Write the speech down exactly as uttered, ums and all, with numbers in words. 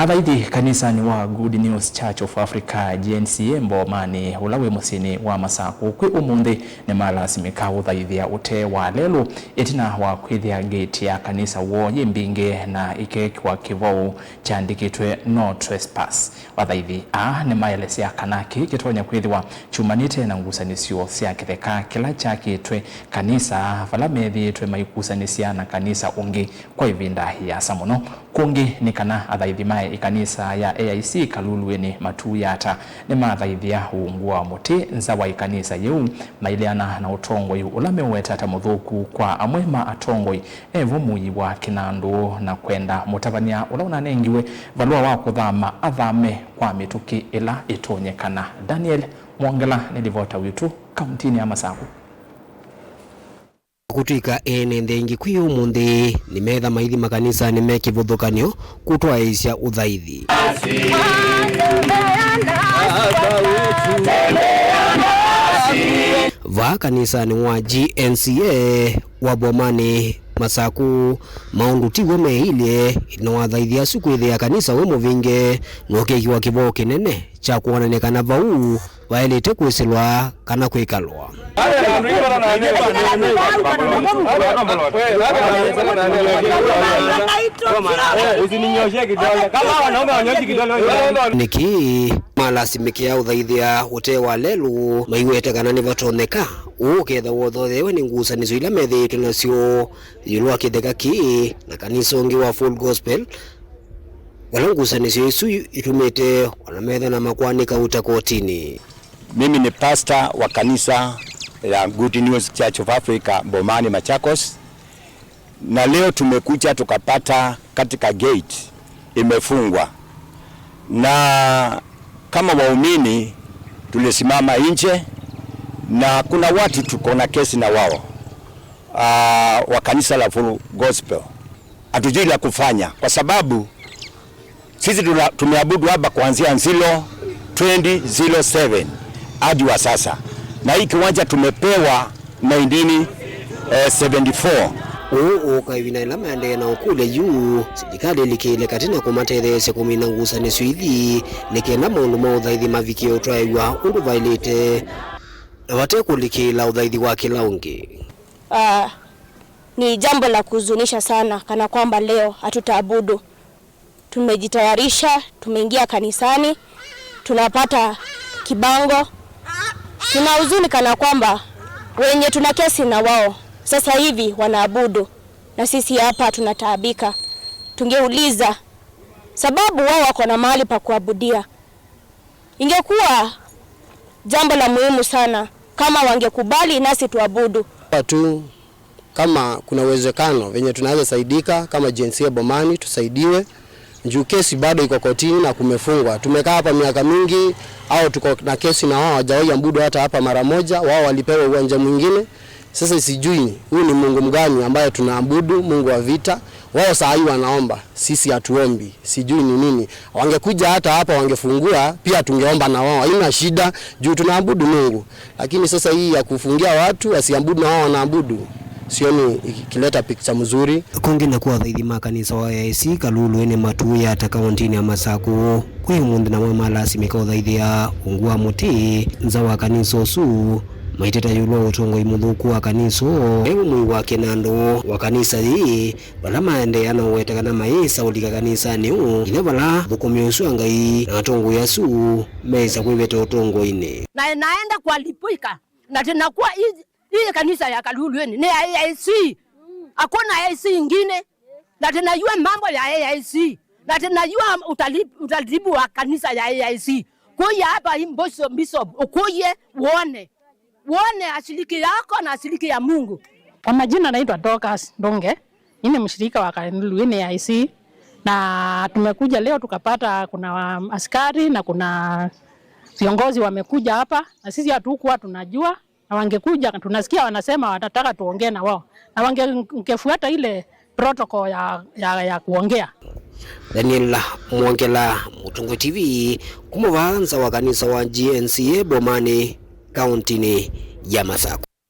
Athaithi kanisanĩ wa Good News Church of Africa, G N C A, Mbomanĩ, ũla wĩ mũsyĩnĩ wa Masakũ, kwĩ ũmũnthĩ nĩmalasimĩka ũthaithĩa ũtee wa lelũ ĩtina wa kwĩthĩa ngeti ya kanisa woo yĩ mbingĩ na ĩkekĩwa kĩvou kyandĩkĩtwe "No Trespass". Athaithi aa nĩmaelesya kana kĩĩ kĩtonya kwĩthĩwa kyumanĩte na ngusanĩsyo sya kĩtheka kĩla kyakĩtwe kanisa, vala methĩĩtwe maikusanĩsya na kanisa ũngĩ kwa ĩvinda ĩasa mũno. Kũngĩ nĩ kana athaithi ma ĩkanisa ya A I C Kaluluĩnĩ Matuu Yatta nĩmathaithĩa ungu wa mũtĩ nza wa ĩkanisa yĩu, maileana na ũtongoi ũla meũweta ta mũthũku kwa amwe ma atongoi evo mũi wa kĩnandũ na kwenda mũtavany'a ũla ũnanengiwe valũa wa kũthama athame kwa mĩtũkĩ ĩla ĩtonyekana. Daniel Mwongela nĩ livota witũ kauntinĩ ya Masakũ. Kũtw'ĩka ene nthĩ ingĩ kwĩ ũmũnthĩ nĩmetha maithi makanisanĩ me kĩvathũkany'o kũtwaĩĩsya ũthaithi. Vaa kanisanĩ wa G N C A wa Bomanĩ, Masakũ, maũndũ tiw'o meilye ĩtina wa athaithi asu kwĩthĩa kanisa wĩ mũvinge na ũkekĩwa kĩvoo kĩnene kya kwonany'a kana vau vaĩlĩte kwĩsĩlwa kana kwĩkalwa. Nĩkĩ malasimĩkĩa ũthaithĩa ũtee wa lelũ maiwete kana nĩvatonyeka ũũ ũkethĩwa ũthotheewe nĩ ngusanĩsyo ila methĩĩtwe nasyo ĩũlũ wa kĩtheka kĩĩ na kanisa ũngĩ wa Full Gospel, vala ngusanĩsyo isu itumĩte ona metha na makwanĩka uta kotinĩ. Mimi ni pastor wa kanisa ya Good News Church of Africa, Bomani, Machakos, na leo tumekuja tukapata katika gate imefungwa, na kama waumini tulisimama nje, na kuna watu tuko na kesi na wao, ah, wa kanisa la Full Gospel. Hatujui la kufanya kwa sababu sisi tuna-, tumeabudu hapa kuanzia zero twenty zero seven hadi wa sasa, na hii kiwanja tumepewa nineteen seventy-four. Ũũ ũka ĩvinda ĩla maendee na ũkũlya yu, silikalĩ ĩlikĩle katĩ na kũmatetheesya kũmina ngusanĩsyo ithi, nĩ kenda maũndũ ma ũthaithi mavikĩe ũtwaĩw'a ũndũ vaĩlĩte, na vate kũlikĩĩla ũthaithi wa kĩla ũngĩ. Ah, ni jambo la kuhuzunisha sana, kana kwamba leo hatutaabudu. Tumejitayarisha, tumeingia kanisani, tunapata kibango. Tuna huzuni kana kwamba wenye tuna kesi na wao sasa hivi wanaabudu, na sisi hapa tunataabika. Tungeuliza sababu wao wako na mahali pa kuabudia. Ingekuwa jambo la muhimu sana kama wangekubali nasi tuabudu. Tu kama kuna uwezekano venye tunaweza saidika kama G N C A Bomani, tusaidiwe. Juu kesi bado iko kotini na kumefungwa. Tumekaa hapa miaka mingi, au tuko na kesi na wao, hawajawahi abudu hata hapa mara moja. Wao walipewa uwanja mwingine. Sasa sijui huyu ni Mungu mgani ambaye tunaabudu, Mungu wa vita. Wao saa hii wanaomba, sisi hatuombi. Sijui ni nini. Wangekuja hata hapa wangefungua, pia tungeomba na wao. Haina shida, juu tunaabudu Mungu. Lakini sasa hii ya kufungia watu wasiabudu na wao wanaabudu, sioni ikileta picture mzuri. Kũngĩ naku athaithi ma kanisa wa A I C Kaluluĩnĩ Matuu Yatta kaũntĩnĩ ya Masakũ, kwĩ ũmũnthĩ namwe malasimĩka ũthaithĩa ungu wa mũtĩ nza wa kanisa ũsu, maiteta ĩũlũ wa ũtongoi mũthũku wa kanisa ũũ, e ũmwe wa kĩnandũ wa kanisa yĩĩ, vala maendeea na ũweta kana mayĩsa ũlika kanisanĩ ũũ, nginya vala athũkũmi ũsu a Ngai na atongoi asu meĩsa kwĩveta ũtongoinĩ. Na naenda kualipika, na tena kuwa hii, hii kanisa ya Kalulueni ni ya A I C. Hakuna A I C ingine. Na tunajua mambo ya A I C. Na tunajua utali-, utaratibu wa kanisa ya A I C. Kuja hapa hii bishop, bishop, ukuje uone. Uone ashiriki yako na ashiriki ya Mungu. Kwa majina naitwa Dorcas Ndunge. Mimi ni mshirika wa Kaluluini A I C. Na tumekuja leo tukapata kuna wa-, askari na kuna viongozi wamekuja hapa. Na sisi hatukuwa tunajua. Na wangekuja, tunasikia wanasema wanataka tuongee na wao. Na wange-, wangefuata ile protocol ya, ya, ya kuongea. Daniel Mwongela, Mũtongoi T V, kuma vaa nza wa kanisa wa G N C A Bomani, kauntinĩ ya Masakũ.